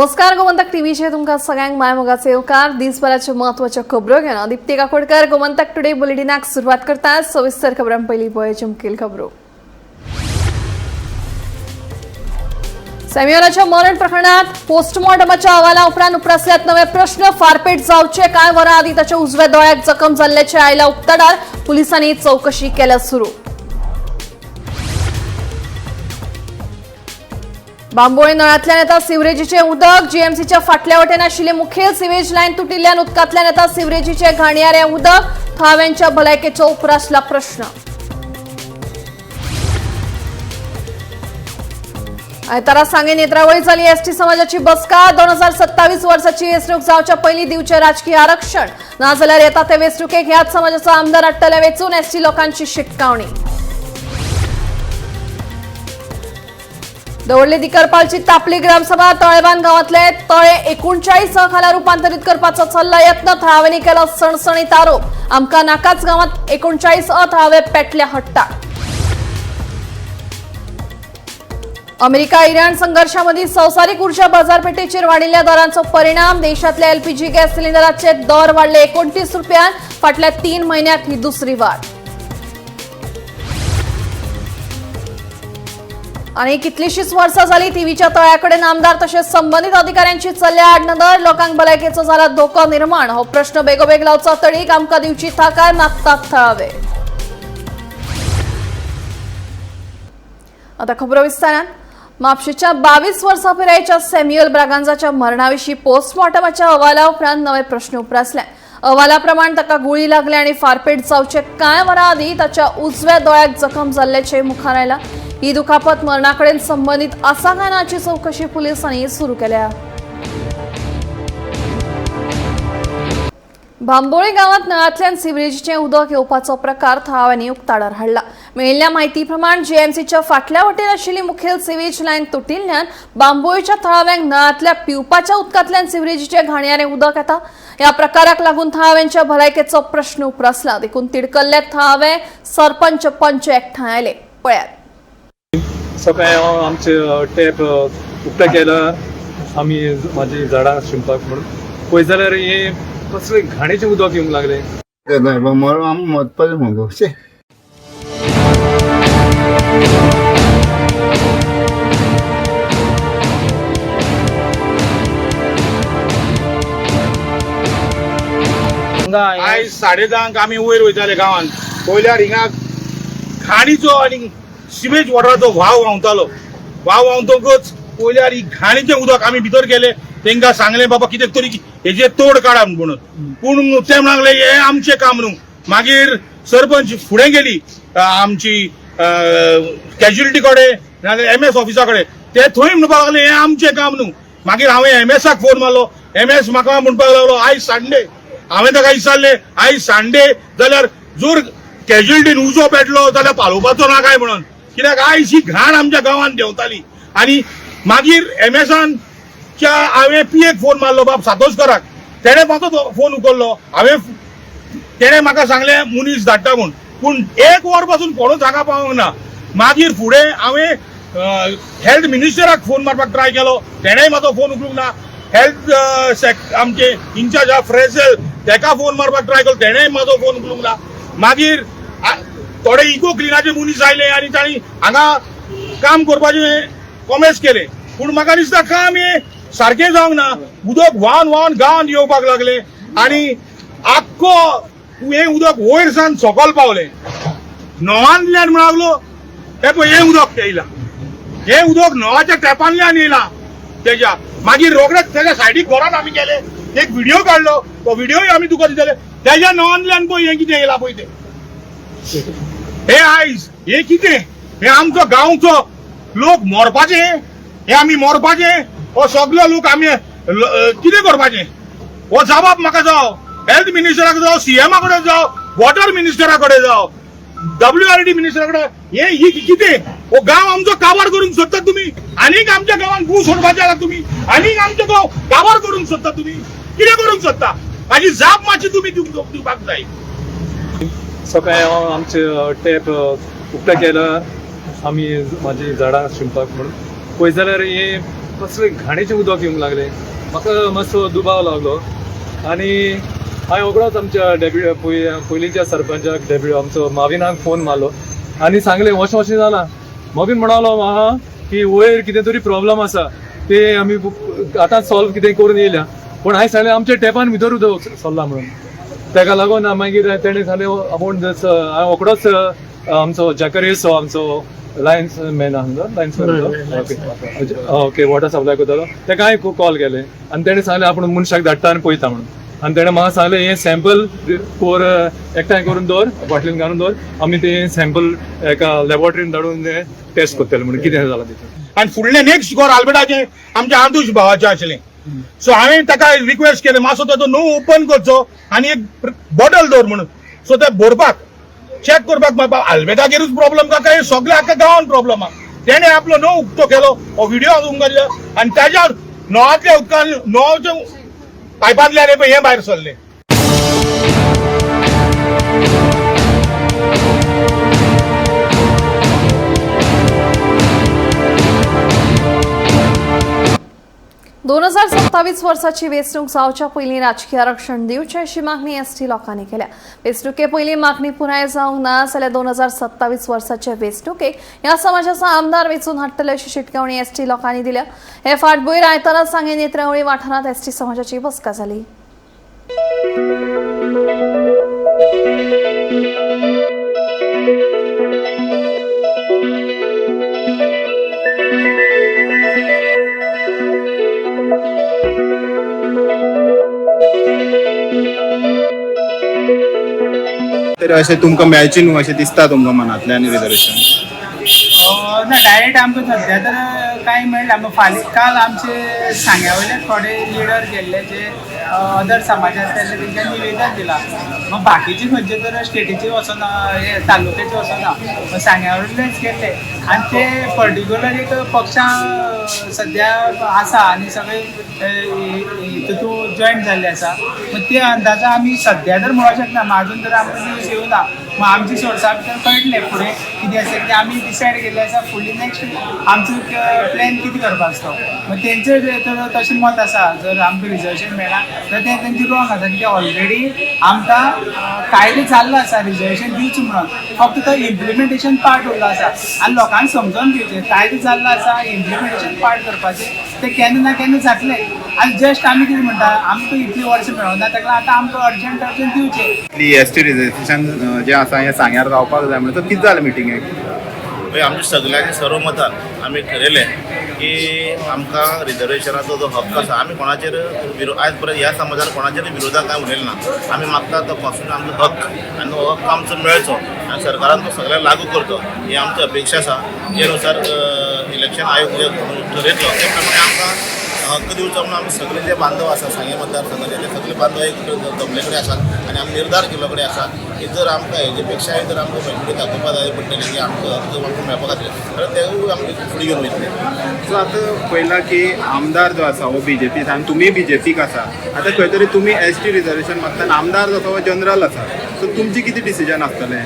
नमस्कार, गोमंतक टीव्हीचे तुमकां सगळ्यांक माय मोगाचे येवकार. दिसभराच्यो म्हत्वाच्यो खबरो घेवन दीप्ती काकोडकर गोमंतक टुडे बुलेटिनाक सुरवात करता. सविस्तर खबरां पयलीं पळोवचे मुखेल खबरो. सॅम्युअलाच्या मरण प्रकरणात पोस्टमॉर्टमाच्या अहवाला उपरांत उप्रासल्यात नवे प्रश्न. फारपेट जावचे कांय वरां आदीं ताच्या उजव्या दोळ्याक जखम जाल्ल्याचे आयला उक्ताडार. पुलिसांनी चवकशी केल्या सुरू. बांबोळे नळांतल्यान येता सिवरेजीचे उदक. जीएमसीच्या फाटल्या वटेन आशिल्ली मुखेल सिवेज लायन तुटिल्ल्यान उदकांतल्यान येता सिवरेजीचे घाणयारे उदक. थळाव्यांच्या भलायकेचो उप्रासला प्रश्न. आयतारा सांगे नेत्रावळी झाली एसटी समाजाची बसका. 2027 वर्साची वेंचणूक जावच्या पयलीं दिवचें राजकीय आरक्षण, नाजाल्यार येता ते वेंचणुकेक ह्याच समाजाचो आमदार हाडटले वेंचून, एसटी लोकांची शिटकावणी. दवर्ले दिकरपालची तापली ग्रामसभा. तळेबान गावातले तळे 39 खाला रूपांतरित करपाचो चल्ला यत्न. थळाव्यांनी केलो सणसणीत आरोप. आमकां नाकाच गावात 39 अ थळावे पेटल्या हट्टा. अमेरिका इराण संघर्षामध्ये संवसारीक ऊर्जा बाजारपेठेचेर वाडिल्ल्या दरांचो परिणाम. देशातल्या एलपीजी गॅस सिलिंडराचे दर वाडले 29 रुपयान. फाटल्या 3 म्हयन्यांत ही दुसरी वाड. आणि कितलीशीच वर्सां जाली टीव्हीच्या तळ्याकडेन आमदार तशेंच संबंधित अधिकाऱ्यांची चल्ल्या आडनदर. लोकांक भलायकेचो जाला धोको निर्माण. हो प्रश्न बेगोबेग लावचो तडीक, आमकां दिवची थाकाय मागतात थळावे. आता खबरो विस्तारान. म्हापशेच्या 22 वर्सां पिरायेच्या सॅम्युअल ब्रागांजाच्या मरणाविशीं पोस्टमॉर्टमाच्या अहवाला उपरांत नवे प्रश्न उप्रासले. अहवालाप्रमाण ताका गुळी लागली आनी फारपेट जावचे कांय वरां आदीं ताच्या उजव्या दोळ्याक जखम जाल्ल्याचें मुखार आयलां. ही दुखापत मरणाकडेन संबंदीत आसा काय ना हाची चवकशी पुलिसांनी सुरू केल्या. बांबोळे गांवांत नळांतल्यान सिवरेजीचें उदक येवपाचो प्रकार थळाव्यांनी उक्ताडार हाडला. मेळिल्ल्या म्हायती प्रमाण जीएमसीच्या फाटल्या वटेन आशिल्ली मुखेल सिवेज लायन तुटिल्ल्यान बांबोळेच्या थळाव्यांक नळांतल्या पिवपाच्या उदकांतल्यान सिवरेजीचें घाणयारें उदक येता. ह्या प्रकाराक लागून थळाव्यांच्या भलायकेचो प्रश्न उप्रासला. देखून तिडकल्ले थळावे सरपंच पंच एकठांय आयले. पळयात. सकाळी हांव आमचे टॅप उकते केला आमी म्हाजी झाडां शिंपपाक म्हणून पळय जाल्यार हे कसले घाणीचें उदक येवंक लागलें. आमी मरपाचें मुगो. आयज 10:30 आमी वयर वयताले गांवांत, पयल्यार हिंगा घाणीचो आनी सिवेज वॉटराचो व्हाव व्हांवतालो. व्हाव व्हांवतकच पयल्यार ही घाणीचें उदक आमी भितर गेले. तांकां सांगलें बाबा कितें तरी हेजेर तोड काडा म्हणून, पूण ते म्हणूंक लागले हें आमचें काम न्हू. मागीर सरपंच फुडें गेली आमची कॅज्युलिटी कडेन नाजाल्यार एम एस ऑफिसा कडेन, ते थंय म्हणपाक लागले हें आमचें काम न्हू. मागीर हांवें एम एसाक फोन मारलो. एम एस म्हाका म्हणपाक लागलो आयज संडे. हांवें ताका विचारलें आयज संडे जाल्यार जर कॅज्युलिटीन उजो पेटलो जाल्यार पालोवपाचो ना काय म्हणून, कित्याक आयज ही घाण आमच्या गांवांत देंवताली. आनी मागीर एम एसान च्या हांवें पी एक फोन मारलो बाब सातोस्कराक, तेणें म्हाजो फोन उखल्लो. हांवें तेणें म्हाका सांगलें मनीस धाडटा म्हूण, पूण एक वर पासून कोणूच हांगा पावोंक ना. मागीर फुडें हांवें हेल्थ मिनिस्टराक फोन मारपाक ट्राय केलो, तेणेंय म्हाजो फोन उखलूंक ना. हेल्थ आमचे इन्चार्ज आहा फ्रेझल, तेका फोन मारपाक ट्राय केलो, तेणेंय म्हाजो फोन उखलूंक ना. मागीर थोडे इको क्लिनाचे मनीस आयले आनी तांणी हांगा काम करपाचें कॉमेस केलें, पूण म्हाका दिसता काम हें सारकें जावंक ना. उदक व्हांवन व्हांवन गांवांत येवपाक लागलें आनी आख्खो हें उदक वयर सावन सकयल पावलें. नळांतल्यान म्हणूंक लागलो हें पळय हें उदक येयलां, हें उदक नळाच्या टॅपांतल्यान येयलां तेज्या. मागीर रोखडेच तेज्या सायडीक घरान आमी गेले, एक व्हिडिओ काडलो, तो व्हिडिओय आमी तुका दितले. तेज्या नळांतल्यान पळय हें कितें येयलां पळय तें. हे आयज हे कितें, हे आमचो गांवचो लोक मरपाचे, हे आमी मरपाचे, हो सगलो लोक आमी कितें करपाचें? हो जबाब म्हाका जावो, हेल्थ मिनिस्टरा कडेन जावं, सीएमा कडेन जावं, वॉटर मिनिस्टरा कडेन जावं, डब्ल्यू आर डी मिनिस्टरा कडेन. हे ही कितें, हो गांव आमचो काबार करूंक सोदतात तुमी, आनीक आमच्या गांवांत गू सोडपाचे आसा तुमी, आनीक आमचो गांव काबार करूंक सोदता तुमी, कितें करूंक सोदता? हाजी जाप मातशी तुमी दिवपाक जाय. सकाळी हांव आमचे टॅप उकते केला आमी म्हाजी झाडां शिंपपाक म्हणून पळय जाल्यार हे कसलें घाणीचें उदक येवंक लागलें. म्हाका मातसो दुबाव लागलो आनी हांवें रोखडोच आमच्या डेप्युटी पयलींच्या सरपंचाक डेप्युटी आमचो माविनाक फोन मारलो आनी सांगलें अशें अशें जालां. मावीन म्हणालो म्हाका की वयर कितें तरी प्रॉब्लम आसा ते आमी आतां सॉल्व कितें करून येयल्या, पूण हांवें सांगलें आमच्या टेपान भितर उदक सरलां म्हणून. तेका लागून मागीर तेणें सांगलें आपूण हांवें रोखडोच आमचो जाकरीस आमचो लायन्स मॅन आसलो, lines man okay water supply करतालो, तेका हांवें कॉल केलें आनी तेणें सांगलें आपूण मनशाक धाडटा आनी पळयता म्हणून. आनी तेणें म्हाका सांगलें हें सॅम्पल कोर एकठांय करून दवर, बाटलीन घालून दवर, आमी तें सॅम्पल एका लॅबोरेटरीन धाडून टेस्ट करतले म्हणून कितें जालां तितून. आनी फुडलें नेक्स्ट घर आल्बर्टाचें आमच्या आंदूश भावाचें आशिल्लें. सो हांवें ताका रिक्वेस्ट केलें मातसो ताचो नो ओपन करचो आनी एक बॉटल दवर म्हणून. सो ते भरपाक चॅक करपाक आल्बेटागेरूच प्रॉब्लम का काय सगळ्या आख्या गांवान प्रॉब्लम आहा. तेणें आपलो नो उक्तो केलो, हो व्हिडिओ तुमकां दिलो आनी ताज्या नळांतल्या उदकान नळाच्या पायपांतल्यान हें भायर सरलें. दोन 2027 वर्साची वेंचणूक जावच्या पयलीं राजकीय आरक्षण दिवचें अशी मागणी एसटी लोकांनी केल्या. वेंचणुके पयलीं मागणी पुराय जावंक ना जाल्यार 2027 वर्साचे वेंचणुकेक ह्या समाजाचो आमदार वेंचून हाडटले अशी शिटकावणी एसटी लोकांनी दिल्या. हे फाटभूंयेर आयतारा सांगें नेत्रावळी वाठारांत एसटी समाजाची बसका जाली. तर अशें तुमकां मेळचें न्हू अशें दिसता तुमकां मनांतल्यान रिजर्वेशन? ना, डायरेक्ट आमकां सद्या तर कांय मेळना. फाल्यां काल आमचे सांग्या वयले थोडे लिडर गेल्ले जे अदर समाजांतले तेंच्यांनी निवेदन दिलां. मग बाकीचे खंयचे तर स्टेटीचे वचना, हे तालुक्याचे वचना, मग सांग्या वयलेच गेल्ले आनी ते पर्टिक्युलर एक पक्षां सद्या आसा आनी सगळे तितून जॉयन जाल्ले आसा. मग ते अंदाजा आमी सद्या तर म्हणूंक शकना, अजून तर आमकां न्यूज येवना. मग आमची सोर्सा भितर कळटलें फुडें कितें आसा कितें आमी डिसायड केल्लें आसा. फुडली नेक्स्ट आमचो प्लॅन कितें करपाचो तो. मग तेंचें तर तशें मत आसा जर आमकां रिजर्वेशन मेळना तर तें तेंचें रॉंग आसा, कित्याक ऑलरेडी आमकां कायदे जाल्लो आसा रिजर्वेशन दिवचें म्हणून, फक्त तो इम्प्लिमेंटेशन पार्ट उरलो आसा. आनी लोकांक समजून घेवचें कायदे जाल्लो आसा, इम्प्लिमेंटेशन पार्ट करपाचें तें केन्ना ना केन्ना जातलें. आनी जस्ट आमी कितें म्हणटा आमकां इतलीं वर्सां मेळना ताका लागून आतां आमकां अर्जंट अर्जंट दिवचें. एस टी रिजर्वेशन जें आसा हें सांग्यार जावपाक जाय म्हणून कितें जालें मिटिंगेक? आमच्या सगळ्यांच्या सर्वमतान आमी ठरयलें की आमकां रिजर्वेशनाचो जो हक्क आसा आमी कोणाचेर आयज पर्यंत ह्या समाजान कोणाचेर विरोधाक कांय उलयलें ना. आमी मागता तो पासून आमचो हक्क आनी हो हक्क आमचो मेळचो आनी सरकारान तो सगळ्यांक लागू करचो ही आमची अपेक्षा आसा. जे नुसार इलेक्शन आयोग जे ठरयतलो ते प्रमाणे आमकां हक्क दिवचो म्हणून आमी सगळे जे बांधव आसा सांगें मतदारसंघाचे ते सगळे बांधव एक जमले कडेन आसात आनी आमी निर्धार केल्लो कडेन आसा की जर आमकां हेजे पेक्षाय जर आमकां मेजोरिटी दाखोवपा जाय पडटली की आमकां हक्क आमकां मेळपा खातीर जाल्यार तेवूय आमी फुडें घेवन वयतले. सो आतां पळयलां की आमदार जो आसा हो बीजेपी आनी तुमी बीजेपीक आसा, आतां खंय तरी तुमी एस टी रिजर्वेशन मागता आनी आमदार जो आसा हो जनरल आसा, सो तुमचें कितें डिसिजन आसतलें?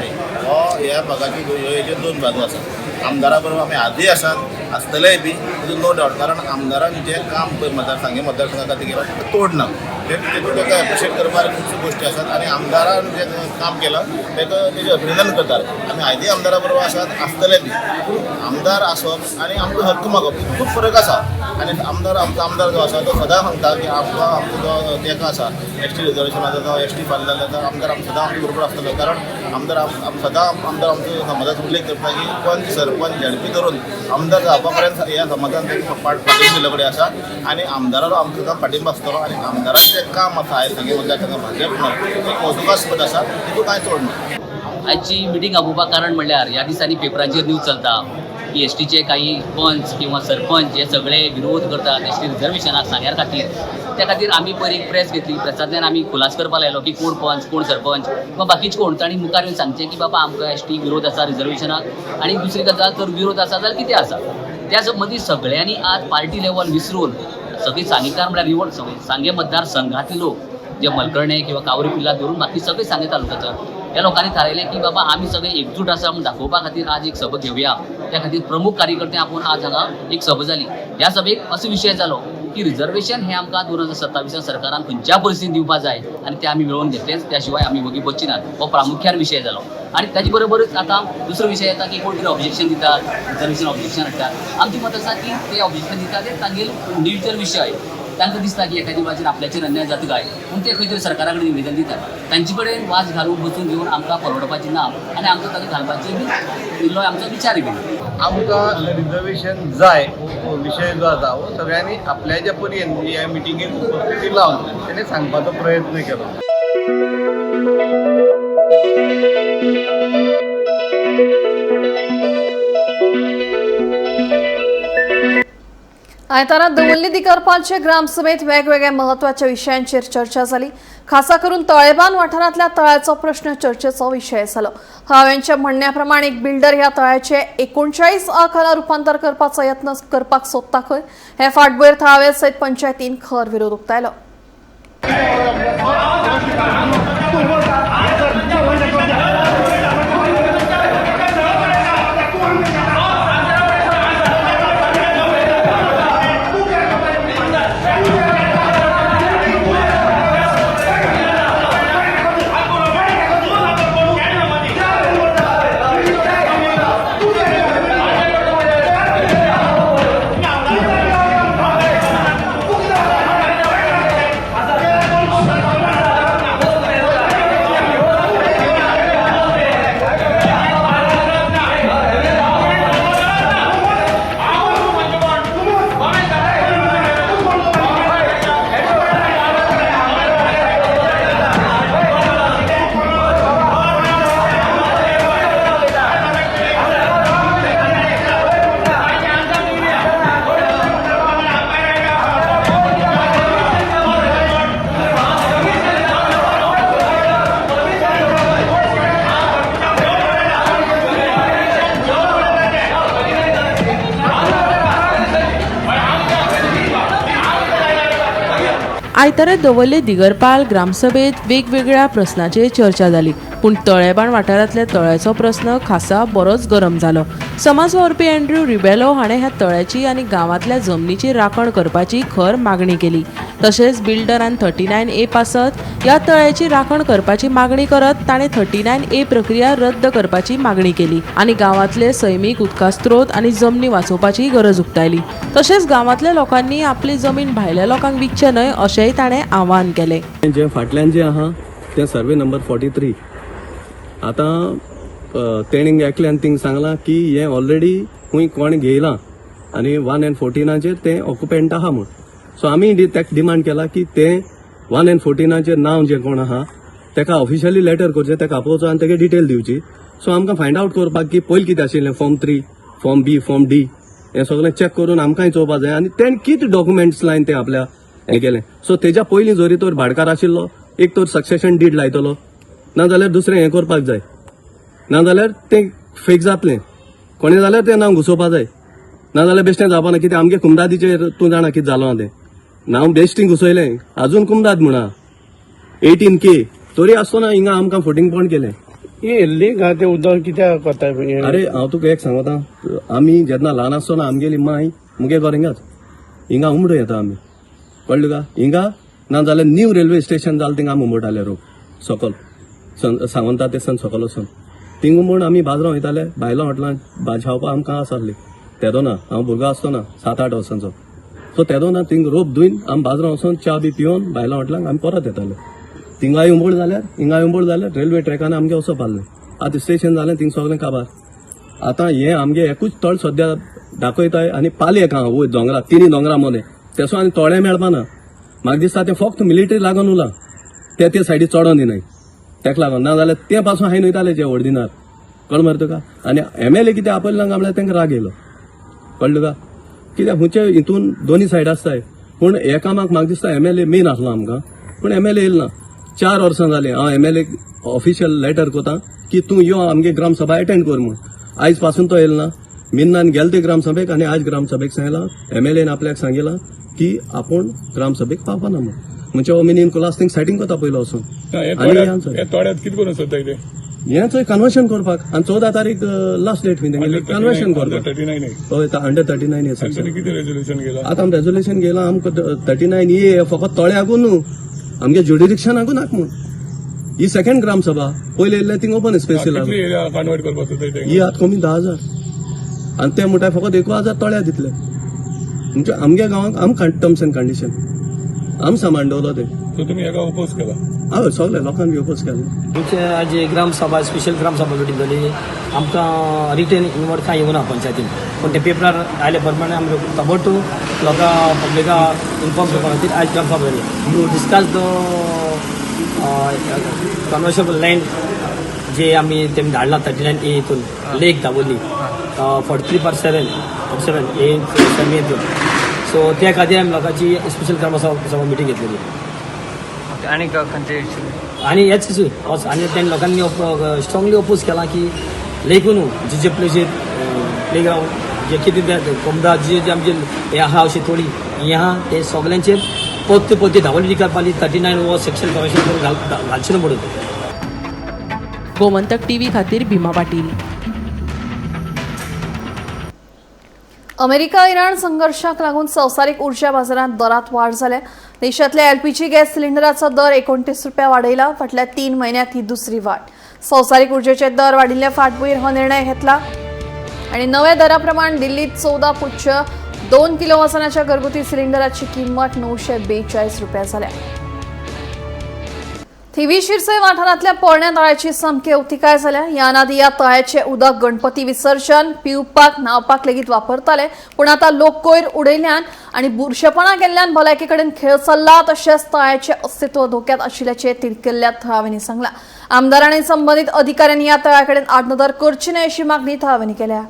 हो ह्या भागाची हेच्यो दोन बाजू आसा. आमदारा बरोबर आमी आजूय आसात आसतलेय बी तितून नो डावट, कारण आमदारान जें काम पळय मतदार सांगें मतदारसंघा खातीर केलां तें तोड ना, तेतून ताका एप्रिशिएट करपाक खुबश्यो गोश्टी आसात आनी आमदारान जें काम केलां ताका तेजें अभिनंदन करतात. आमी आयजूय आमदारा बरोबर आसात आसतले बी, पूण आमदार आसप आनी आमकां हक्क मागप खूब फरक आसा. आनी आमदार आमचो आमदार जो आसा तो सदां सांगता की आमकां आमचो जो तेका आसा एस टी रिजर्वेशनाचो जावं एस टी फाल जाल्यार जाल्यार आमदार आमकां सदां आमचे बरोबर आसतलो, कारण आमदार सदां आमदार आमचो समाजाचो उल्लेख करता की पंच सरपंच झेडपी धरून आमदार जावपा पर्यंत ह्या समाजान पाठिंबो दिल्लो कडेन आसा आनी आमदारालो आमकां सदां पाठिंबो आसतलो आनी आमदाराचें जें काम आसा आयज सांगें मतदारसंघात भाजप म्हणून तें कौतुकास्पद आसा, तितूंत कांय तोड ना. आजची मिटींग आपोवपाक कारण म्हणल्यार ह्या दिसांनी पेपरांचेर न्यूज चलता की एस टीचे काही पंच किंवा सरपंच हे सगळे विरोध करतात एस टी रिजर्वेशनाक सांग्यार खातीर. त्या खातीर आमी पयर एक प्रेस घेतली, प्रेसांतल्यान आमी खुलास करपाक लायलो की कोण पंच कोण सरपंच किंवा बाकीचे कोण तांणी मुखार येवन सांगचें की बाबा आमकां एस टी विरोध आसा रिजर्वेशनाक आनी दुसरी गजाल जर विरोध आसा जाल्यार कितें आसा. त्या मदीं सगळ्यांनी आज पार्टी लेवल विसरून सगळीं सांगेकार म्हळ्यार निवड सांगें मतदारसंघातले लोक जे मलकर्णे किंवा कावरी पिल्ला धरून बाकी सगळे सांगें तालुक्याचो ह्या लोकांनी थारायलें की बाबा आमी सगळे एकजूट आसा म्हूण दाखोवपा खातीर आज एक सभा घेवया. त्या खातीर प्रमुख कार्यकर्ते आपोवन आज हांगा एक सभा जाली. ह्या सभेक असो विशय जालो की रिजर्वेशन हें आमकां 2027 सरकारान खंयच्या परिस्थितीन दिवपा जाय आनी तें आमी मेळोवन घेतलेंच, त्या शिवाय आमी वगी बसची नात, हो प्रामुख्यान विशय जालो. आनी ताजे बरोबरच आतां दुसरो विशय येता की कोण कितें ऑब्जेक्शन दितात, रिजर्वेशन ऑब्जेक्शन हाडटात. आमचें मत आसा की ते ऑब्जेक्शन दितात ते तांगेले इंडिविज्युअल विशय, तांकां दिसता की एखाद्या बाजून आपल्याचेर अन्याय जाता काय पूण ते खंय तरी सरकारा कडेन निवेदन दितात. तांचे कडेन वाज घालून बसून घेवन आमकां परवडपाची ना आनी आमकां ताका घालपाची बी इल्लो आमचो विचार बी आमकां रिजर्वेशन जाय हो विशय जो आसा हो सगळ्यांनी आपल्याच्या पर्यंत ह्या मिटिंगेक उपस्थिती लावन तेणें सांगपाचो प्रयत्न केलो. आयतारा दवल्ली दिकरपालचे ग्रामसभेत वेगवेगळ्या महत्वाच्या विशयांचेर चर्चा जाली. खासा करून तळेबान वाठारांतल्या तळ्याचो प्रश्न चर्चेचो विशय जालो. थळाव्यांच्या म्हणण्या प्रमाण एक बिल्डर ह्या तळ्याचे 39 आकारा रुपांतर करपाचो यत्न करपाक सोदता खंय. हे फाटभुंयेर थळाव्या सयत पंचायतीन खर विरोध उक्तायलो. आयतारा दवर्ले दिगरपाल ग्रामसभेत वेगवेगळ्या प्रस्नाचेर चर्चा जाली, पूण तळेबाण वाठारांतल्या तळ्याचो प्रस्न खासा बरोच गरम जालो. समाज वावुरपी एंड्रू रिबेलो हाणें ह्या तळ्याची आनी गांवांतल्या जमनीची राखण करपाची खर मागणी केली. तशेंच बिल्डरान 39A पासत ह्या तळ्याची राखण करपाची मागणी करत ताणें 39A प्रक्रिया रद्द करपाची मागणी केली आनी गांवांतले सैमीक उदका स्त्रोत आनी जमनी वाचोवपाची गरज उक्तायली. तशेंच गांवांतल्या लोकांनी आपली जमीन भायल्या लोकांक विकचे न्हय अशेंय ताणें आवाहन केलें. जे फाटल्यान जे आहा तें सर्वे नंबर 43. आतां तेणी एकल्यान थिंग सांगलां की हें ऑलरेडी खूंय कोण घेयलां आनी 1 and 14 तें ऑक्युपेंट आहा म्हूण. सो आमी तेका डिमांड केला की तें 1 and 14 नांव जें कोण आहा तेका ऑफिशियली लेटर करचें, तेका आपोवचो आनी तेगे डिटेल दिवची. सो आमकां फायंड आवट करपाक की पयलीं कितें आशिल्लें, फॉर्म 3, फॉर्म बी, फॉर्म डी हें सगळें चॅक करून आमकांय चोवपा जाय आनी तेणें कितें डॉक्युमेंट्स लायन तें आपल्या हें केलें. सो तेज्या पयलीं जरी तर भाटकार आशिल्लो एक तर सक्सेशन did लायतलो, नाजाल्यार दुसरें हें करपाक जाय, नाजाल्यार तें फेक जातलें. कोणें जाल्यार तें नांव घुसोवपा जाय, नाजाल्यार बेश्टें जावपा ना. कितें आमगे कुमदादीचेर तूं जाणा कितें जालो तें, नांव बेश्टें घुसयलें अजून कुमदाद म्हणा 18K तरी आसतना हिंगा आमकां फोटींग पण केलें. लिंक आहा तें उदक कित्याक कोताय? अरे हांव तुका एक सांगता, आमी जेन्ना ल्हान आसतना आमगेली माय मुगे घर हिंगाच, हिंगा उमडो येता आमी, कळ्ळें तुका? हिंगा ना जाल्यार न्यू रेल्वे स्टेशन जालें थिंगा आमी उमटाले रोग सकल सांगता ते सन सकल वचून थिंग म्हूण आमी बाजरां वयताले. भायल्या हॉटेलांत भाजी खावपाक आमकां आसली तेदोना, हांव भुरगो आसतना 7-8 वर्सांचो. सो तेदोना थिंग रोप धुयन आमी बाजरां वचून च्या बी पिवन भायल्या हॉटेलांक आमी परत येताले. थिंगाय उंबळ जाल्यार हिंगाय उंबळ जाल्यार रेल्वे ट्रॅकान आमगे वचप आहलें. आतां स्टेशन जालें थिंग सगळें काबार. आतां हें आमगे एकूच तळ सद्या दाखयताय आनी पाली एक आहा वयर दोंगरा, तिनी दोंगरा मदें तेसो आनी तोळें मेळपाना. म्हाका दिसता तें फक्त मिलिटरी लागून उरलां, ते ते सायडी चडोन दिनाय तेका लागून, ना जाल्यार तें पासून हांवें वयतालें जे ओर्डिनार. कळ्ळें मरे तुका? आनी एम एल ए कितें आपयलें ना म्हळ्यार तांकां राग येयलो. कळ्ळें तुका? कित्याक खंयचे हितून दोनी सायड आसताय, पूण हे कामाक म्हाका दिसता एम एल ए मेन आसलो आमकां, पूण एम एल ए येयलो ना. 4 वर्सां जालीं हांव एम एल एक ऑफिशियल लेटर कोता की तूं यो आमगे ग्रामसभा एटेंड कर म्हूण. आयज पासून तो येयलो ना. मिन्नान गेले ते ग्रामसभेक आनी आयज ग्रामसभेक सांगलां एम एल एन आपल्याक सांगिलां की आपूण ग्रामसभेक पावपाना म्हूण. म्हणजे हो मिनीन कुलास थिंग सेटींग कोता पयलो वचून. हे तोड्यात कितें करूंक सोदता ते? हें चोय कन्वर्शन करपाक आनी 14 तारीख लास्ट डेट खंय तेंगेली कन्वर्शन करपाक. हय, अंडर 39 ए सेक्शन. कितें रेजोल्युशन केलां? आतां आमी रेजोल्युशन घेयलां. आमकां 39A फकत तळ्याकू न्हू, आमगे ज्युडिडिक्शनाकू नाका म्हूण. ही सेकंड ग्राम सभा. पयले येयल्ले थिंग ओपन स्पेस. कितली एरिया कन्वर्ट करपाचो ते? ही आतां कमी 10,000 आनी ते म्हणटा फकत 1,000 तळ्या दितले. म्हणजे आमगे गांवांक आम टर्म्स एंड कंडिशन आम सामान दवरलो ते. सो तुमी हेका ओपोज केला? हय, सगळे लोकांक ओपोज केला. आमचे आज ग्रामसभा, स्पेशल ग्रामसभा मिटींग जाली. आमकां रिटर्न इनवर्ड कांय येवना पंचायतीन, पूण ते पेपरार आयले प्रमाणे आमी ताबडतोब लोकां पब्लिका इन्फॉर्म करपा खातीर आयज ग्रामसभा जाली टू डिस्कस the कन्वर्शबल land जे आमी तेमी धाडला 39A हितून लेख दाबोली 43/7 47 ए सेमी हितून. सो त्या खातीर आमी लोकांची स्पेशल ग्रामसभा मिटींग घेतलेली. आनी खंयचे? आनी हेच इशू आनी तेन्ना लोकांनी स्ट्रांगली ओपोज केला की लेकून न्हू, जे जे प्लेसीर प्ले ग्रावंड जे कितें कोमदा जे जे आमचे हें आहा अशी थोडी हें आहा ते सगल्यांचेर पोत्ते पोत्ते धांवली करपाली 39 हो सेक्शन कमिशन करून घालचें न्हू म्हणून. गोमंतक टीव्ही खातीर भीमा पाटील. अमेरिका इराण संघर्षाक लागून संवसारीक ऊर्जा बाजारात दरात वाढ जाल्या. देशातल्या एलपीजी गॅस सिलिंडराचो दर 29 रुपया वाडयला. फाटल्या 3 म्हयन्यांत ही दुसरी वाढ. संवसारीक ऊर्जेचे दर वाडिल्ल्या फाटभूंयेर हो निर्णय घेतला आणि नव्या दराप्रमाण दिल्लीत 14.2 किलो वजनाच्या घरगुती सिलिंडराची किंमत 942 रुपया जाल्या. थिवी शिरसय वाठारांतल्या पोरण्या तळ्याची सामकी अवतिकाय जाल्या. ह्या आदी ह्या तळ्याचे उदक गणपती विसर्जन, पिवपाक, न्हावपाक लेगीत वापरताले, पूण आतां लोक कोयर उडयल्यान आनी बुरशेपणा केल्ल्यान भलायके कडेन खेळ चल्ला. तशेंच तळ्याचे अस्तित्व धोक्यात आशिल्ल्याचें तिडकिल्ल्या थळाव्यांनी सांगलां. आमदारांनी संबंदीत अधिकाऱ्यांनी ह्या तळ्या कडेन आडनदर करची न्हय अशी मागणी थळाव्यांनी केल्या.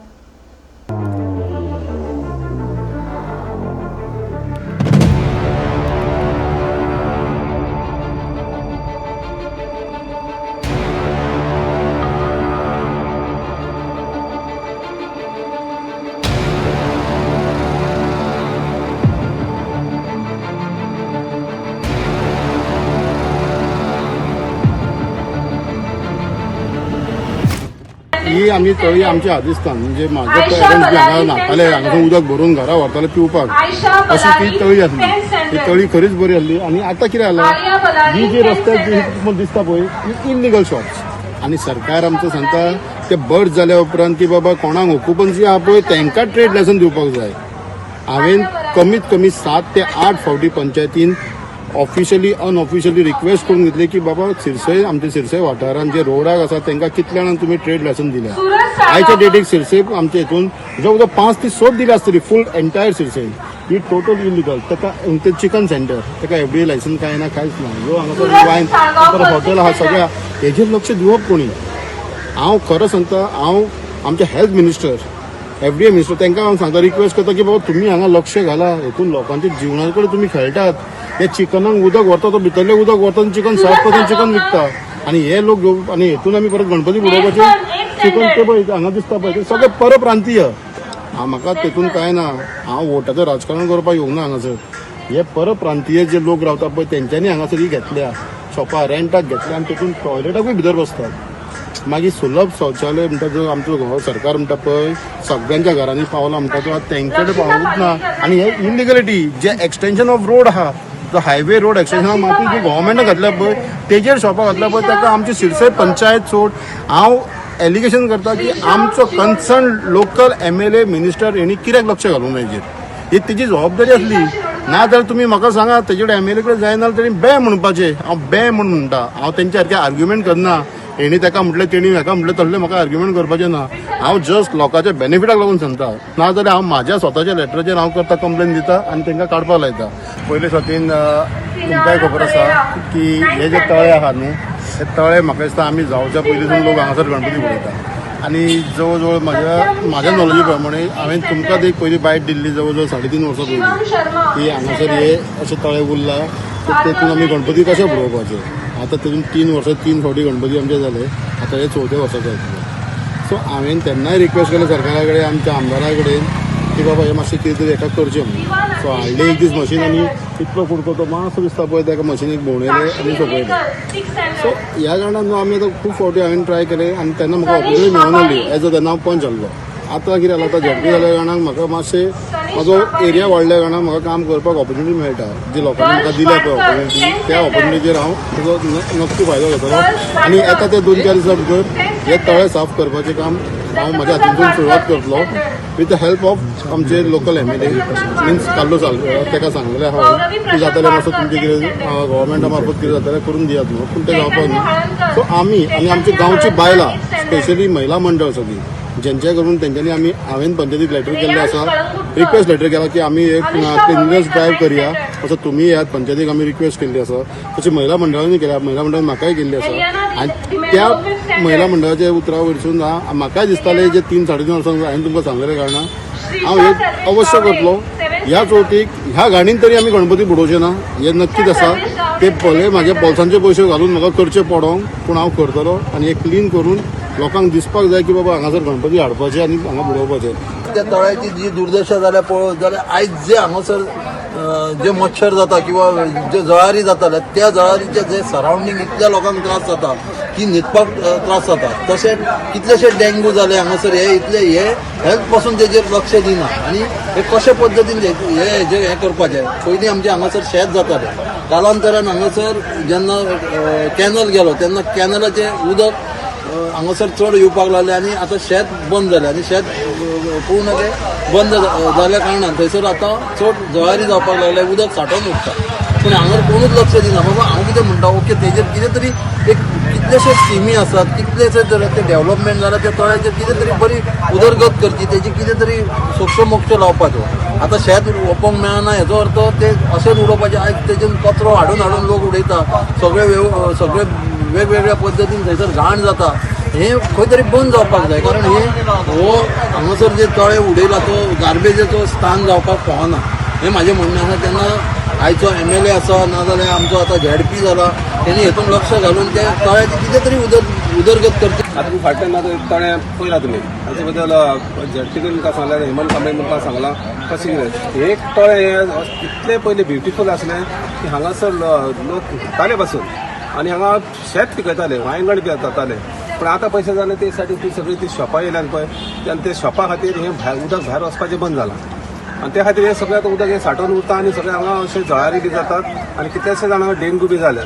ही आमची तळी आमच्या आदिस्थान, म्हणजे म्हाजे पेरंट्स बी हांगा न्हाताले, हांगासून उदक भरून घरा व्हरताले पिवपाक, अशी ती तळी आसली. ती तळी खरीच बरी आसली. आनी आतां कितें जालां, ही जी रस्त्यार जी तुमकां दिसता पळय ही इल्लिगल शॉप्स. आनी सरकार आमचो सांगता ते बर्ज जाल्या उपरांत की बाबा कोणाक ऑक्युपन्सी आहा पळय तांकां ट्रेड लायसन्स दिवपाक जाय. हांवें कमीत कमी 7 ते 8 फावटी पंचायतीन ऑफिशियली अनऑफिशियली रिक्वेस्ट करून घेतली की बाबा सिरसय आमच्या सिरसय वाठारांत जे रोडाक आसा तांकां कितल्या जाणांक तुमी ट्रेड लायसन्स दिल्या. आयच्या डेटीक सिरसय आमच्या हितून जवळ जवळ 5 ते 6 दिल्या आसतली फूल एंटायर सिरसय. ही टोटल इलिगल. ताका ते चिकन सेंटर ताका एफडीए लायसन्स कांय ना, कांयच ना. ह्यो हांगासर वायन हॉटेल आहा सगळ्या हेजेर लक्ष दिवप कोणी. हांव खरो सांगता, हांव आमचे हेल्थ मिनिस्टर, एफडीए मिनिस्टर तांकां हांव सांगता, रिक्वेस्ट करता की बाबा तुमी हांगा लक्ष घाला. हितून लोकांच्या जिवना कडेन तुमी खेळटात. हे चिकनाक उदक व्हरता, तो भितरलें उदक व्हरता आनी चिकन साफ करता, चिकन विकता. आनी हे लोक घेवन आनी हितून आमी परत गणपती बुडोवपाचे चिकन ते पळय हांगा दिसता पळय ते सगळे परप्रांतीय. म्हाका तेतून कांय ना, हांव वोटाचें राजकारण करपाक येवंक ना हांगासर. हे परप्रांतीय जे लोक रावता पळय तेंच्यांनी हांगासर ही घेतल्या शॉपां रेंटाक घेतल्या आनी तेतून टॉयलेटाकूय भितर बसतात. मागीर सुलभ शौचालय म्हणटा जो आमचो सरकार म्हणटा पळय सगळ्यांच्या घरांनी पावला म्हणटा तो आतां तेंचे कडेन पावूंक ना. आनी हे illegality J extension of road आहा, जो हायवे रोड एक्सटेंशन माती जी गव्हर्मेंटान घातल्या पळय तेजेर शॉपां घातल्या पळय ताका आमची सिरसय पंचायत सोड हांव एलिगेशन करता की आमचो कन्सर्न लोकल MLA minister हेणी कित्याक लक्ष घालूंक ना हेजेर. ही तेजी जबाबदारी आसली. ना जाल्यार तुमी म्हाका सांगा तेजे कडेन MLA कडेन जायना जाल्यार तेणी बे म्हणपाचें. हांव बे म्हूण म्हणटा, हांव तेंच्या सारकें आर्ग्युमेंट करना. हेणी ताका म्हटलें तेणी हेका म्हटलें तसलें म्हाका आर्ग्युमेंट करपाचें ना. हांव जस्ट लोकांच्या बेनिफिटाक लागून सांगता. ना जाल्यार हांव म्हाज्या स्वताच्या लेटराचेर हांव करता, कंप्लेन दिता आनी तांकां काडपाक लायता. पयले स्वातीन तुमकांय खबर आसा की हे जे तळे आहा न्हू हे तळे म्हाका दिसता आमी जावच्या पयलींसून लोक हांगासर गणपती बुडयता. आनी जवळ जवळ म्हाज्या नॉलेजी प्रमाणे हांवें तुमकां एक पयली बायट दिल्ली जवळ जवळ 3.5 वर्सां पयलीं की हांगासर हे अशे तळे उरला तर तेतून आमी गणपती कशे बुडोवपाचे. आतां तेतून 3 वर्सां 3 फावटी गणपती आमचे जाले, आतां हे चवथ्या वर्साचे जातले. सो हांवें तेन्नाय रिक्वेस्ट केलें सरकारा कडेन, आमच्या आमदारा कडेन की बाबा हें मातशें कितें तरी हेका करचें म्हणून. सो हाडलें एक दीस मशीन आनी इतलो कुडको तो मातसो दिसता पळय तेका मशिनीक भोंवडयलें आनी सोंपयलें. सो ह्या कारणान न्हू आमी आतां खूब फावटी हांवें ट्राय केलें आनी तेन्ना म्हाका ऑपॉर्च्युनिटी मेळनासली एज अ तेन्ना हांव पंच आसलो. आतां कितें जालां, आतां झेडपी जाल्या कारणान म्हाका मातशें म्हाजो एरिया वाडल्या कारणान म्हाका काम करपाक ऑपॉर्च्युनिटी मेळटा. जी लोकांनी म्हाका दिल्या पळय ऑपॉर्च्युनिटी, त्या ऑपॉर्च्युनिटीचेर हांव ताजो नक्की फायदो घेतलो आनी येता ते 2-4 दिसां भितर हे तळे साफ करपाचें काम हांव म्हज्या हातूंतसून सुरवात करतलो विथ the help of आमचे लोकल MLA means Carlo साल ताका सांगलेलें आहा की जातालें मातसो तुमचें कितें गव्हर्मेंटा मार्फत कितें जातालें करून दियात न्हू, पूण तें जावपाक न्हू. सो आमी आनी आमची गांवची बायलां स्पेशली महिला मंडळ सगळीं जेंचे करून तेंच्यांनी आमी हांवें पंचायतीक लेटर केल्लें आसा, रिक्वेस्ट लेटर केला की आमी एक क्लिनलीनेस ड्रायव्ह करया, असो तुमी येयात पंचायतीक आमी रिक्वेस्ट केल्ली आसा. तशी महिला मंडळांनी केल्या, महिला मंडळान म्हाकाय केल्ली आसा आनी त्या महिला मंडळाच्या उतरा वयरसून म्हाकाय दिसतालें जे 3-3.5 वर्सां हांवें तुमकां सांगलेले कारणान हांव हे अवश्य करतलो. ह्या चवथीक ह्या गाडीन तरी आमी गणपती बुडोवचे ना हें नक्कीच आसा. ते भले म्हाजे बोल्सांचे पयशे घालून म्हाका करचे पडोंक, पूण हांव करतलो आनी हे क्लीन करून लोकांक दिसपाक जाय की बाबा हांगासर गणपती हाडपाचे आनी हांगा बुडोवपाचे. त्या तळ्याची जी दुर्दशा जाल्या पळोवत जाल्यार आयज जे हांगासर जे मच्छर जाता किंवा जे जळारी जाताले त्या जळारीचे जे सरावंडींग इतल्या लोकांक त्रास जाता की न्हिदपाक त्रास जाता. तशें कितलेशे डेंगू जाले हांगासर, हे इतले हे हेल्थ पासून तेजेर लक्ष दिना आनी हे कशे पद्दतीन हे हेजेर हें करपाचें. पयलीं आमचें हांगासर शेत जातालें, कालांतरान हांगासर जेन्ना कॅनल गेलो तेन्ना कॅनलाचें उदक हांगासर चड येवपाक लागलें आनी आतां शेत बंद जालें आनी शेत पूर्ण तें बंद जाल्या कारणान थंयसर आतां चड जळारी जावपाक लागले, उदक सांठोवन उरता. पूण हांगार कोणूच लक्ष दिना. बाबा हांव कितें म्हणटा, ओके तेजेर कितें तरी एक कितलेशे स्किमी आसात, कितलेशे जर ते डेव्हलपमेंट जाल्यार त्या तळ्याचेर कितें तरी बरी उदरगत करची, तेजी कितें तरी सोक्षमोक्ष लावपाचो. आतां शेत रोवपाक मेळना हेजो अर्थ ते अशेंच उडोवपाचें. आयज तेजेन कचरो हाडून हाडून लोक उडयता, सगळे सगळे वेगवेगळ्या पद्दतीन थंयसर घाण जाता. हें खंय तरी बंद जावपाक जाय, कारण हे हो हांगासर जे तळे उडयला तो गार्बेजेचो स्थान जावपाक फावना हें म्हाजें म्हणणें आसा. तेन्ना आयचो MLA आसा नाजाल्यार आमचो आतां झेडपी जाला, तेणी हेतून लक्ष घालून ते तळ्याची कितें तरी उदरगत करची. आतां तुमी फाटल्यान ना तळें पळयला तुमी, ताचे बद्दल झेडपीन तुमकां सांगलां, हेमंत कांबळे तुमकां सांगलां कशें कितें एक तळें हें इतलें पयलीं ब्युटिफूल आसलें की हांगासर लोक न्हाताले पासून आनी हांगा शेत पिकयताले, वांयगण बी जाताले. पूण आतां पयशे जाले ते साठी ती सगळी ती शॉपां येयल्यान पळय आनी ते शॉपा खातीर हें भायर उदक भायर वचपाचें बंद जालां आनी त्या खातीर हें सगळें आतां उदक हें सांठोवन उरता आनी सगळें हांगा अशें जळारी बी जातात आनी कितलेशे जाणांक डेंगू बी जाल्यात.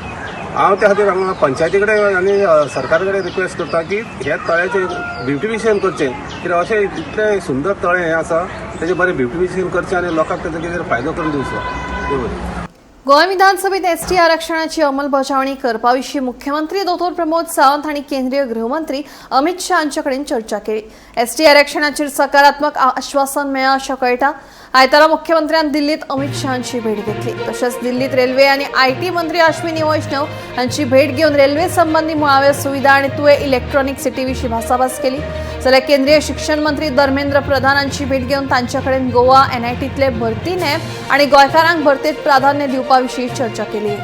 हांव त्या खातीर हांगा पंचायती कडेन आनी सरकारा कडेन रिक्वेस्ट करता की हे तळ्याचें ब्युटिफिकेशन करचें, कित्याक अशें इतलें सुंदर तळें हें आसा तेजें बरें ब्युटिफिकेशन करचें आनी लोकांक तेजो कितें फायदो करून दिवचो. गोंय विधानसभेत एसटी आरक्षणाची अंमलबजावणी करपा विशीं मुख्यमंत्री दोतोर प्रमोद सावंत हांणी केंद्रीय गृहमंत्री अमित शाह हांचे कडेन चर्चा केली. एसटी आरक्षणाचेर सकारात्मक आश्वासन मेळ्ळां अशें कळटा. आयतारा मुख्यमंत्र्यान दिल्लीत अमित शाह हांची भेट घेतली. तशेंच दिल्लीत रेल्वे आनी IT मंत्री अश्विनी वैष्णव हांची भेट घेवन रेल्वे संबंदी मुळाव्यो सुविधा आनी तुवें इलेक्ट्रॉनिक सिटी विशीं भासाभास केली. जाल्यार केंद्रीय शिक्षण मंत्री धर्मेंद्र प्रधान हांची भेट घेवन तांचे कडेन गोवा एनआयटींतले भरती नेम आनी गोंयकारांक भरतेत प्राधान्य दिवपा विशीं चर्चा केली.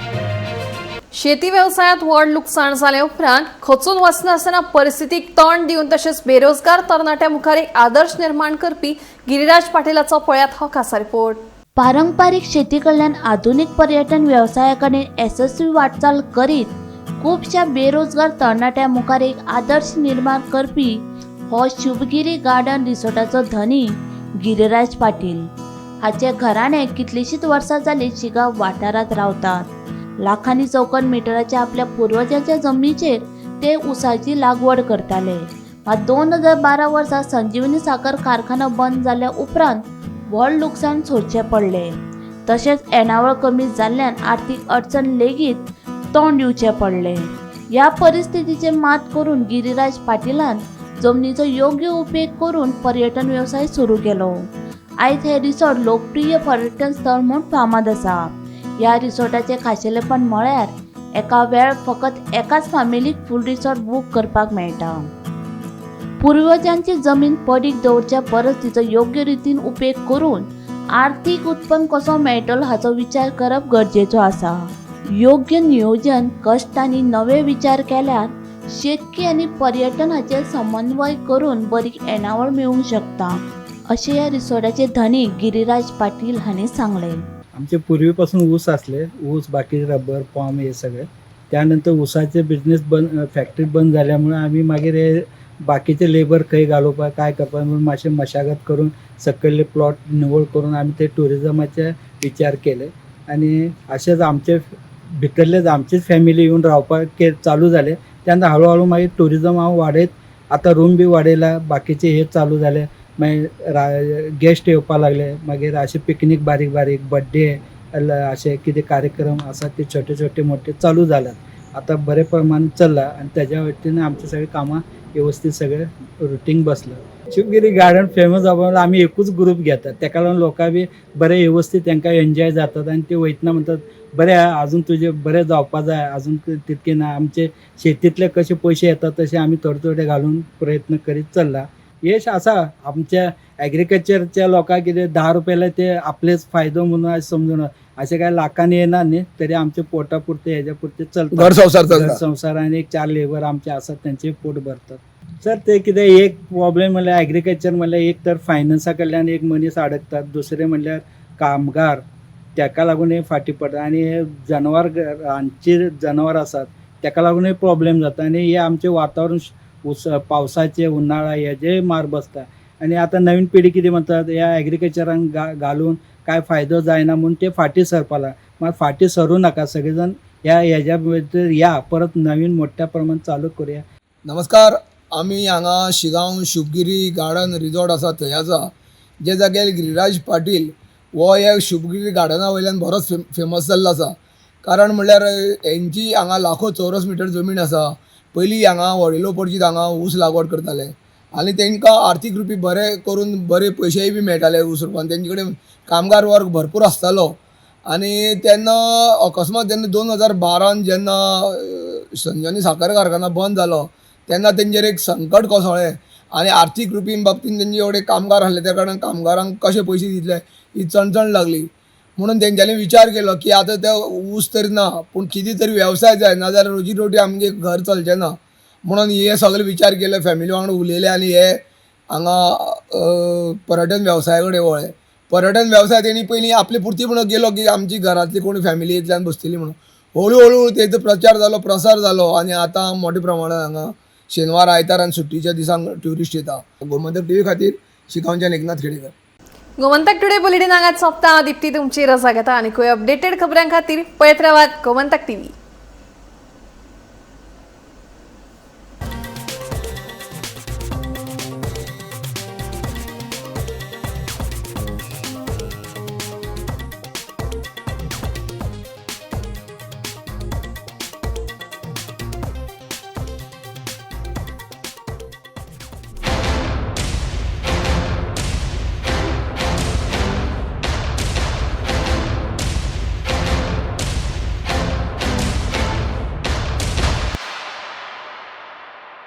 शेती वेवसायांत व्हड लुकसाण जाले उपरांत खचून वचनासतना परिस्थितीक तोंड दिवन तशेंच बेरोजगार तरणाट्या मुखार एक आदर्श निर्माण करपी गिरिराज पाटीलाचो पळयात हो खासा रिपोर्ट. पारंपारीक शेती कडल्यान आधुनीक पर्यटन वेवसाया कडेन येसस्वी वाटचाल करीत खुबश्या बेरोजगार तरणाट्या मुखार एक आदर्श निर्माण करपी हो शिवगिरी गार्डन रिसॉर्टाचो धनी गिरिराज पाटील हाचे घराणे कितलीशींच वर्सां जालीं शिगांव वाठारांत रावतात. लाखांनी चौखण मिटराच्या आपल्या पुर्वजांच्या जमनीचेर ते ऊसाची लागवड करताले. मात 2012 वर्सा संजीवनी साखर कारखानो बंद जाल्या उपरांत व्हड लुकसाण सोंसचें पडलें. तशेंच येणावळ कमी जाल्ल्यान आर्थीक अडचण लेगीत तोंड दिवचें पडलें. ह्या परिस्थितीचेर मात करून गिरिराज पाटीलान जमनीचो योग्य उपेग करून पर्यटन वेवसाय सुरू केलो. आयज हे रिसॉर्ट लोकप्रिय पर्यटन स्थळ म्हूण फामाद आसा. ह्या रिसॉर्टाचें खाशेलेपण म्हळ्यार एका वेळ फकत एकाच फामिलीक फूल रिसॉर्ट बूक करपाक मेळटा. पुर्वजांची जमीन पडीक दवरच्या परस तिचो योग्य रितीन उपेग करून आर्थीक उत्पन्न कसो मेळटलो हाचो विचार करप गरजेचो आसा. योग्य नियोजन, कश्ट आनी नवे विचार केल्यार शेतकी आनी पर्यटन हाचेर समन्वय करून बरी येणावळ मेळूंक शकता, अशें ह्या रिसॉर्टाचे धनी गिरिराज पाटील हांणी सांगलें. आमचे पूर्वीपासून ऊस असले, ऊस, बाकी रबर, पाम हे सगळे. त्यानंतर ऊसाचे बिझनेस बंद, फॅक्टरी बंद झाल्यामुळे आम्ही मागीर हे बाकीचे लेबर खंय घालोवपाक, काय करपाक म्हणून मातशें मशागत करून सकयल्ले प्लॉट निवळ करून आमी ते ट्युरिजमाचे विचार केले आनी अशेंच आमचे भितरलेच आमचीच फॅमिली येवन रावपाक चालू जाले. त्यानंतर हळूहळू मागीर ट्युरिजम हांव वाडयत आतां रूम बी वाडयला, बाकीचे हे चालू जाले, मागीर गेस्ट येवपाक लागले, मागीर अशे पिकनीक बारीक बारीक बड्डे अशे कितें कार्यक्रम आसा ते छोटे छोटे मोठे चालू जाल्यात. आतां बरे प्रमाण चल्ला आनी तेज्या वतीन आमची सगळीं कामां व्यवस्थीत सगळें रुटीन बसलां. शिवगिरी गार्डन फेमस जावपा आमी एकूच ग्रूप घेतात, तेका लागून लोकां बी बरे व्यवस्थीत तांकां एन्जॉय जातात आनी ते वयतना म्हणटात बरें आहा, अजून तुजें बरें जावपा जाय, अजून तितकें ना. आमचे शेतींतले कशे पयशे येतात तशे आमी थोडे थोडे घालून प्रयत्न करीत चल्ला. यश आसा आमच्या एग्रीकल्चरच्या लोकांक कितें 10 रुपयाला ते आपलेच फायदो म्हणून अशें समजून अशें काय लाखांनी येना न्ही, तरी आमचे पोटा पुरते हेज्या पुरते चलता, घर संवसार चलता. घर संवसार आनी एक 4 लेबर आमचे आसात तेंचे पोट भरतात. सर ते कितें एक प्रॉब्लेम म्हणल्यार एग्रीकल्चर म्हणल्यार एक तर फायनान्सा कडल्यान एक मनीस अडकतात, दुसरें म्हणल्यार कामगार तेका लागून हे फाटीं पडटा आनी हे जनावर रानची जनावर आसात तेका लागूनय प्रॉब्लेम जाता आनी हे आमचें वातावरण पावसाचे उन्हाळा हेजे मार बसता आनी आतां नवीन पिढी कितें म्हणटात ह्या एग्रीकल्चरान घालून काय फायदो जायना म्हूण ते फाटीं सरपा लागला. मात फाटीं सरूं नाका, सगळे जाण ह्या हेज्या भितर या परत नवीन मोठ्या प्रमाणात चालू करुया. नमस्कार, आमी हांगा शिगांव शुभगिरी गार्डन रिजॉर्ट आसा थंय आसा, जे जाग्यार गिरिराज पाटील हो ह्या शुभगिरी गार्डना वयल्यान बरोच फेमस जाल्लो आसा. कारण म्हणल्यार हेंची हांगा लाखो चौरस मिटर जमीन आसा. पयलीं हांगा वडिलो पर्जीत हांगा ऊस लागवड करताले आनी तांकां आर्थीक रुपी बरे करून बरे पयशेय बी मेळटाले ऊस रोवपाक. तेंचे कडेन कामगार वर्ग भरपूर आसतालो आनी तेन्ना अकस्मात जेन्ना 2012 जेन्ना संजनी साखर कारखाना बंद जालो तेन्ना तेंचेर एक संकट कोसळ्ळें आनी आर्थीक रुपी बाबतीन तेंचे एवढे कामगार आसले त्या कारणान कामगारांक कशे पयशे दितले ही चणचण लागली. म्हणून तेंच्यांनी विचार केलो की आतां ते ऊस तरी ना पूण कितें तरी वेवसाय जाय, नाजाल्यार रोजी रोटी आमगे घर चलचें ना. म्हणून हे सगळे विचार केले, फॅमिली वांगडा उलयले आनी हे हांगा पर्यटन वेवसाया कडेन वळ्ळे. पर्यटन वेवसाय तेणी पयलीं आपले पुरती म्हणून गेलो की आमची घरांतली कोण फॅमिली इतल्यान बसतली म्हणून. हळू हळू तेजो प्रचार जालो, प्रसार जालो आनी आतां मोठ्या प्रमाणान हांगा शेनवार आयतार आनी सुट्टीच्या दिसांक ट्युरिस्ट येता. गोमंतक टीव्ही खातीर शिगांवच्यान एकनाथ खेडेकर. गोमंतक टुडे बुलेटिन हांगाच सोंपता. दीप्ती तुमची रजा घेता आनी खंय अपडेटेड खबरां खातीर पळयत रावात गोमंतक टीव्ही.